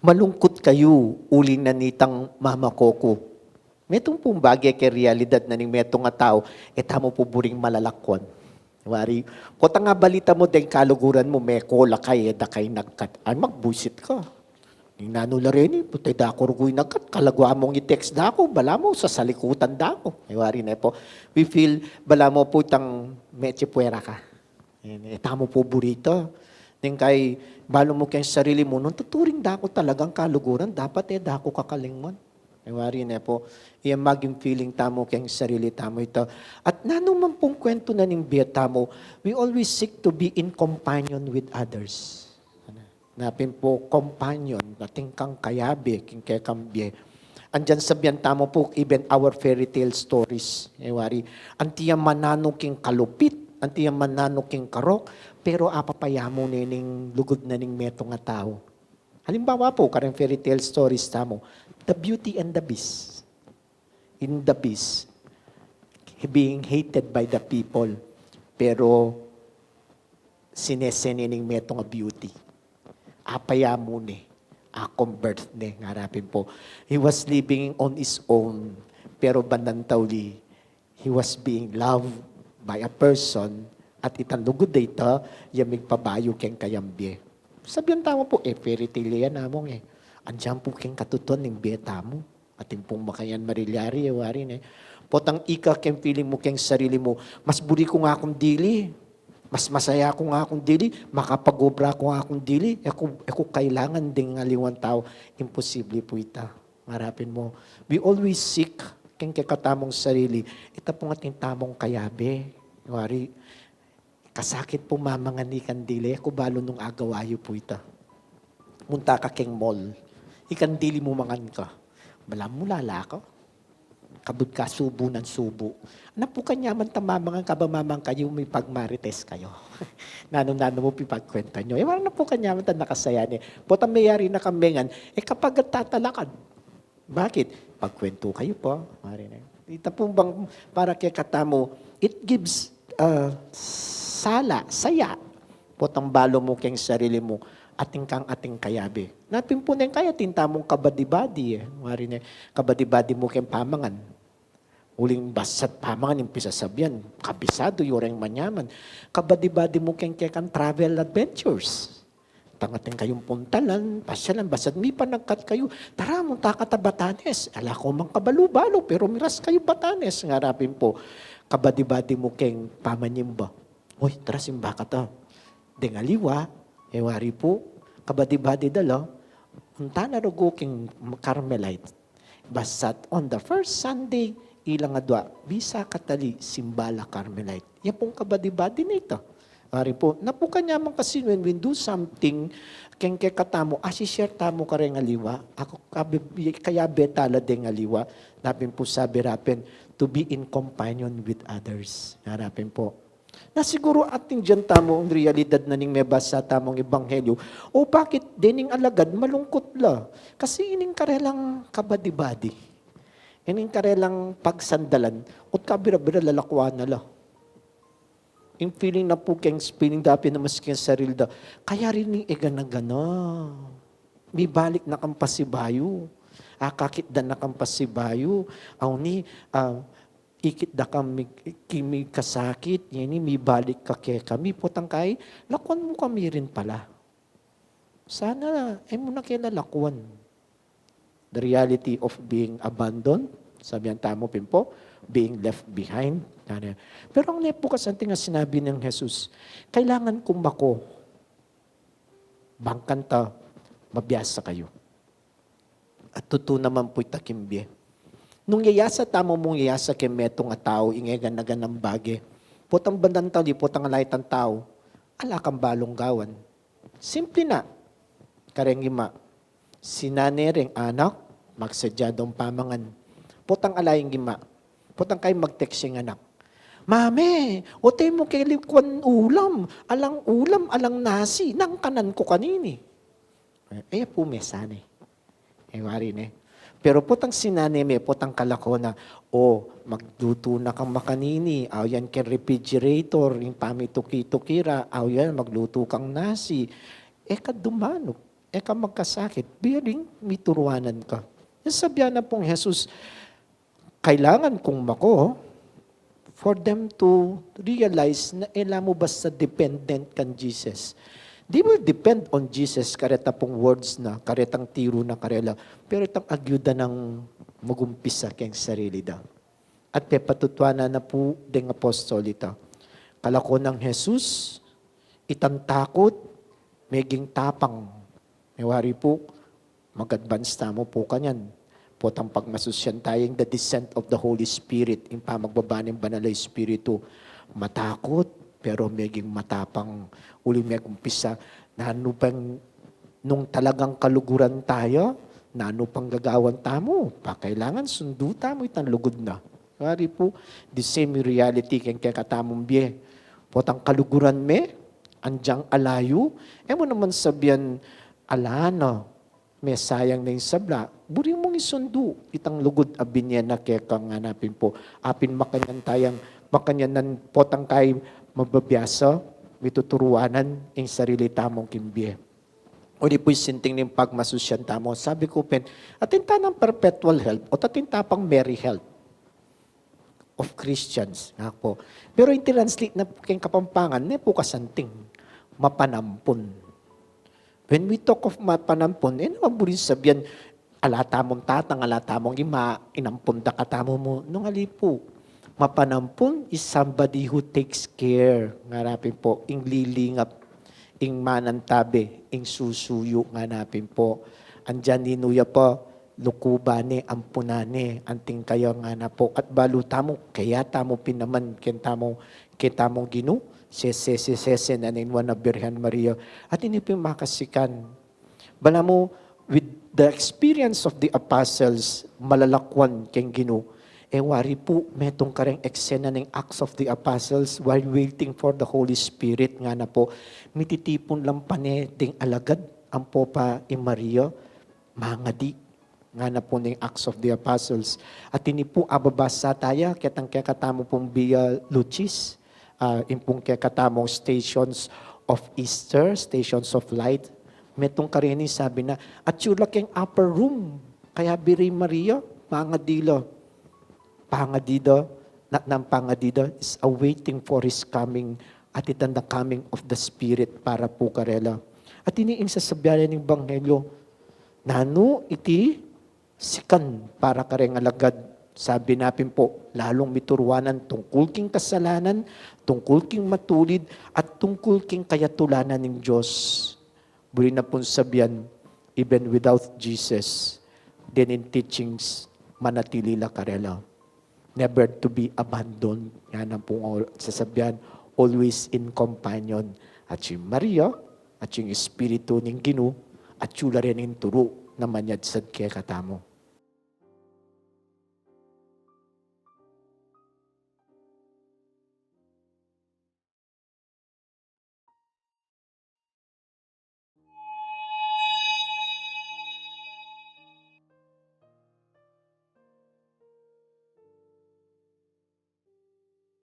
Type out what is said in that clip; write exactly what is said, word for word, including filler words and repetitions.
Malungkut kayu uli na nitang mamakoku. Metung pung bage keng realidad na ning metung a tau, e tamu pu buring malalakuan. Wari, potang abalita mu deng kaluguran mu, meko la ka, e da ka inagkat. Ay, magbuisit ka. Ning nanu la reni, pota e da ku rugu inagkat, kalagua mung i-text da ku, balamu sasalikutan da ku. E wari ne pu, we feel, balamu pu itang mete puera ka. E tamu pu buri ita. Ning kai, balu mu keng sarili mu, nung tuturing da ku talagang kaluguran, dapat e da ku kakalingwan. E wari ne pu, iya maging feeling tamu keng sarili tamu ita. At nanu man pung kwentu na ning bie tamu, we always seek to be in companion with others. Napin pu, companion, atin kang kayabe keng kekang bie. Andiyan sabian tamu pu, even our fairy tale stories. E wari, anti ya mananu keng kalupit, anti ya mananu keng karok, pero apapayamu ne ning lugud na ning metung a tau. Halimbawa pu, kareng fairy tale stories tamu, The Beauty and the Beast. In The Beast, being hated by the people, pero sinese ne ning metung a beauty. Apayamu ne, a-convert ne, ngarapin pu. He was living on his own, pero bandang tauli, he was being loved by a person, at itang lugud a ita, ya migpabayu keng kayang bie. Sabian tamu pu, e fairy tale ya namung e. Andiyan pu keng katutuan ning bie tamu. Atin pung makanyan marilyari, e wari ne. Potang ika keng feeling mu keng sarili mu, mas buri ku nga kung dili, mas masaya ku nga kung dili, makapag-obra ku nga kung dili, e ku, e ku kailangan deng aliwang tau, imposible pu ita. Ngarapin mu, we always seek keng kekatamung sarili, ita pung atin tamung kayabe. Wari, kasakit pu mamangan ikang dili, e ku balu nung agawa yu pu ita. Munta ka keng mall, ikang dili mu mangan ka. Balamu lala ka. Kabud ka subu nang subu. Napukan ya man ta mamangan, kaba mamangan kayu, mipagmarites kayu. Nanu-nanu mu pipagkwentan yu. E wari, napukan ya man ta nakasaya ne. Potang meyari na kang mengan, e kapag tatalakad. Bakit? Pagkwentu kayu pu, wari ne. Ita pu bang para kekatamu, it gives, uh, sala, saya. Potang balu mu keng sarili mu, atin kang atin kayabe. Napin pu neng kai atin tamung kabadi-badi, e. Wari ne, kabadi-badi mu keng pamangan. Uling basta't pamangan ing pisasabian, kabisadu yu reng manyaman. Kabadi-badi mu keng kekang travel adventures. Tang atin kayung puntalan, pasyalan, basta't mipanagkat kayu, tara, munta ka ta Batanes. Ala ku mang kabalu-balu, pero miras kayu Batanes, ngarapin pu. Kabadi-badi mu keng pamanyimba. Uy, tara, simba ka ta. Deng aliwa, e wari pu, kabadi-badi da la, unta na rugu keng Carmelite. Basta't on the first Sunday, ilang adwa, bisa ka tali, simba la Carmelite. Ya pung kabadi-badi na ita. Wari pu, napukan ya man kasi when we do something, keng kekatamu, asi-share tamu kareng aliwa, aku, kabe-, kayabe ta la deng aliwa, napin pu sabi ra pin, to be in companion with others. Ngarapin pu. Na siguru atin diyan tamu ing realidad na ning mebasa tamung ebanghelyu. O bakit dening alagad malungkut la? Kasi ining karelang kabadi-badi, ining karelang pagsandalan, ot kabira-bira lalakuan na la. Ing feeling na pu keng feeling da pin na mas keng sarili da, kaya rin ning egana-gana. Mibalik na kang pasibayu. Akakit da na kang pasibayu. Aw ni, ah, ikit da kami, kimi kasakit, ini mibalik ka kekami, potang kai, lakuan mu kami rin pala. Sana, e mu na ke lalakuan. The reality of being abandoned, sabian tamu pin pu, being left behind. Pero ang nepukas anting a sinabi nang Jesus, kailangan kung mako, bang kanta, mabiasa kayu. At tutu naman pu ita king bie. Nung yayasa tamu mung yayasa keng metung a tau, ing egana-ganang bage. Potang bandang tauli, potang ala itang tau, ala kang balung gawan. Simple na. Kareng ima, sinane reng anak, magsadya dong pamangan. Potang ala ing ima, potang kai mag-text ing anak, "Mame, ote mu ke likuan ulam, alang ulam, alang nasi, nang kanan ku kanini." E, e pu me sane. E wari ne. Pero potang sinane me, potang kalako na, "O, maglutu na kang makanini, aw yan keng refrigerator, ing pamituki-tuki ra, aw yan, maglutu kang nasi." E ka dumanu. E ka magkasakit, biaring mituruanan ka. Yang sabyan na pung Jesus, kailangan kung mako, for them to realize na e la mu basta dependent kan Jesus. They will depend on Jesus, kareta pung words na, karetang tiru na karela, pero itang agyuda nang magumpisa keng sarili da. At pepatutuanan na pu deng apostol ita. Kalako nang Jesus, itang takut, meging tapang. Mewari pu, mag-advance tamu pu kanyan. Potang pagmasusyan taya ing the descent of the Holy Spirit, ing pamagbaba ning Banal a Espiritu. Matakut, pero meging matapang. Uli megumpisa, nanu pang, nung talagang kaluguran taya, nanu pang gagawan tamu? Pakailangan sundu tamu itang lugud na. Mewari pu, the same reality keng kekatamung bie. Potang kaluguran me, anjang ala yu, e mu naman sabyan ala na, mesayang na ing sabla, buri mung isundu itang lugud a binye na keka, ngana pin pu. Apin makanyan tayang, makanyan nang potang kay mabibiasa, mituturuanan ing sarili tamung king bie. Uli pu ing sinting ning pagmasusyan tamu. Sabi ku pin, atin ta nang perpetual help o atin ta pang merry help of Christians, nga pu. Pero ing translate na keng Kapampangan, ne pu kasanting, mapanampun. When we talk of mapanampun, e naman buring sabyan, ala tamung tatang, ala tamung ima, inampun da katamu mu. Nung ali pu, mapanampun is somebody who takes care, ngana pin pu, ing lilingap, ing manantabe, ing susuyu, ngana pin pu. Anjan ninu ya pa, lukuban ne, ampunan ne, anting kaya, ngana pu. At balu tamu, kaya tamu pin naman, keng tamu, keng tamung Ginu, sese, sese, sese na ning Nuan a Birhen Maria. At ini pin makasikan. Balamu, with the experience of the apostles, malalakwan keng Ginu, e wari pu, metung kareng eksena ning Acts of the Apostles, while waiting for the Holy Spirit, ngana pu, mititipun lang pane ding alagad, ampo pa i Maria, mangadi, ngana pu ning Acts of the Apostles. At ini pu, ababasa taya, ketang kekatamu pung Via Lucis, ah, ing pung kekatamung Stations of Easter, Stations of Light, metung karin ing sabi na, atyu la keng upper room, kaya biri Maria, mangadi la. Pangadi da, na, nang pangadi da is awaiting for his coming, at itang the coming of the Spirit para pu karela. At ini ing sasabyan ning Ebanghelyo, nanu iti sikan para kareng alagad, sabi na pin pu, lalung mituruanan tungkul king kasalanan, tungkul king matulid, at tungkul king kayatulanan ning Dios. Buri na pung sabyan, even without Jesus, deni ing teachings manatili la karela. Never to be abandoned. Yan ang pung al-, sasabyan, always in companion. At si Maria, at ing Espiritu ning Ginu, at sula rin ing turu na manyadsad kekatamu.